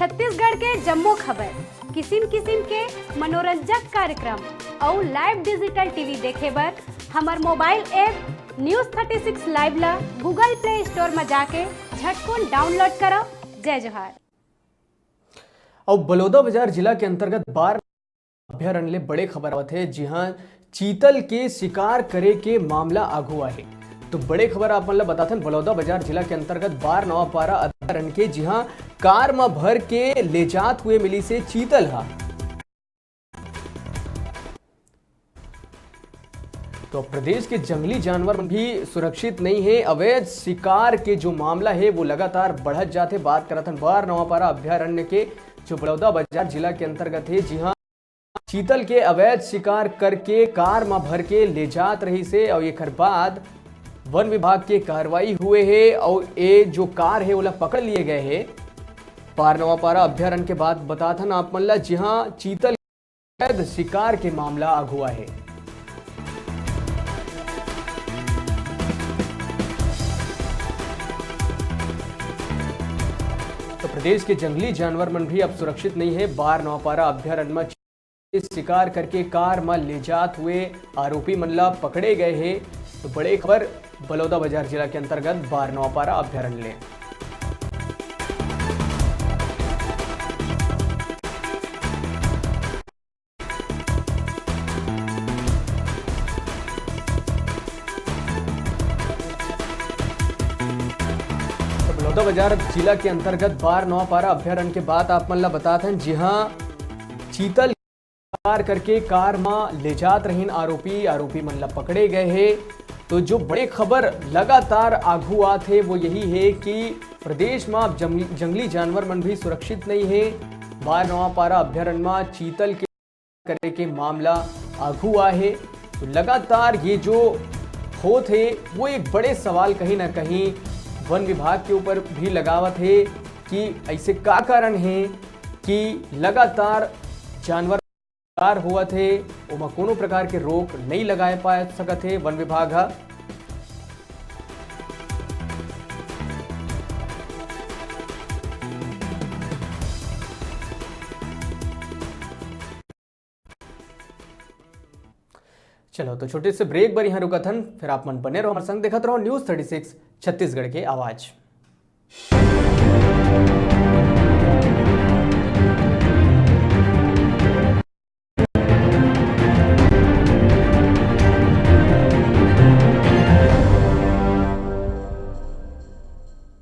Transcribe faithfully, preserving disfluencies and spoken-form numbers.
छत्तीसगढ़ के जम्मो खबर, किसिम किसिम के मनोरंजक कार्यक्रम अउ live digital TV देखे बर हमर mobile app News thirty six Live ला Google Play Store म जाके झटकुन download करव। जय जोहार। अउ बलौदाबाजार जिला के अंतर्गत बार अभ्यारण्य ले बड़े खबर आवत हे, जिहां चीतल के शिकार करे के मामला आगू आहे। तो बड़े खबर आप मन ल बताथन, बलौदाबाजार जिला के अंतर्गत बार नवापारा अभ्यारण्य के, जिहां कार म भर के ले जात हुए मिलिस हे चीतल हा। तो प्रदेश के जंगली जानवर भी सुरक्षित नहीं है। अवैध शिकार के जो मामला है, वो लगातार बढ़त जात हे। बात करत हन बार नवापारा अभ्यारण्य के, जो बलौदाबाजार जिला के अंतर्गत है, जिहां चीतल के अवैध शिकार करके कार म भर के ले जात रहिस हे अउ एकर बाद वन विभाग के कार्रवाई हुए हे अउ ए जो कार हे, ओला पकड़ लिए गए हे। बार नवापारा अभ्यारण्य के बात बतात हन आप मन ला, जिहां चीतल अवैध शिकार के मामला आगू आहे। तो प्रदेश के जंगली जानवर मन भी अब सुरक्षित नहीं है। बार नवापारा अभ्यारण्य म शिकार करके कार म ले जात हुए आरोपी मन ला पकड़े गए हे। तो बड़े खबर बलौदाबाजार जिला के अंतर्गत बार नवापारा अभ्यारण्य ले। तो बलौदाबाजार जिला के अंतर्गत बार नवापारा अभ्यारण्य के बात आप मन ला बतात हन, जिहां चीतल शिकार करके कार म ले जात रहिन आरोपी, आरोपी मन ला पकड़े गए हे। तो जो बड़े खबर लगातार आगू आत हे, वो यही हे कि प्रदेश म अब जंगली, जंगली जानवर मन भी सुरक्षित नहीं हे। बार नवापारा अभ्यारण्य म चीतल के करे के मामला आगू आहे। तो लगातार ये जो होत हे, वो एक बड़े सवाल कहीं ना कहीं वन विभाग के ऊपर भी लगावत हे कि ऐसे का कारण हे कि लगातार जानवर शिकार होवत हे, ओमा कोनो प्रकार के रोक नइ लगाए पा सकत हे वन विभाग ह। चलो, तो छोटे से ब्रेक बर यहाँ रुकत हन, फिर आप मन बने रहो हमारे संग, देखत रहो News thirty six छत्तीसगढ़ के आवाज।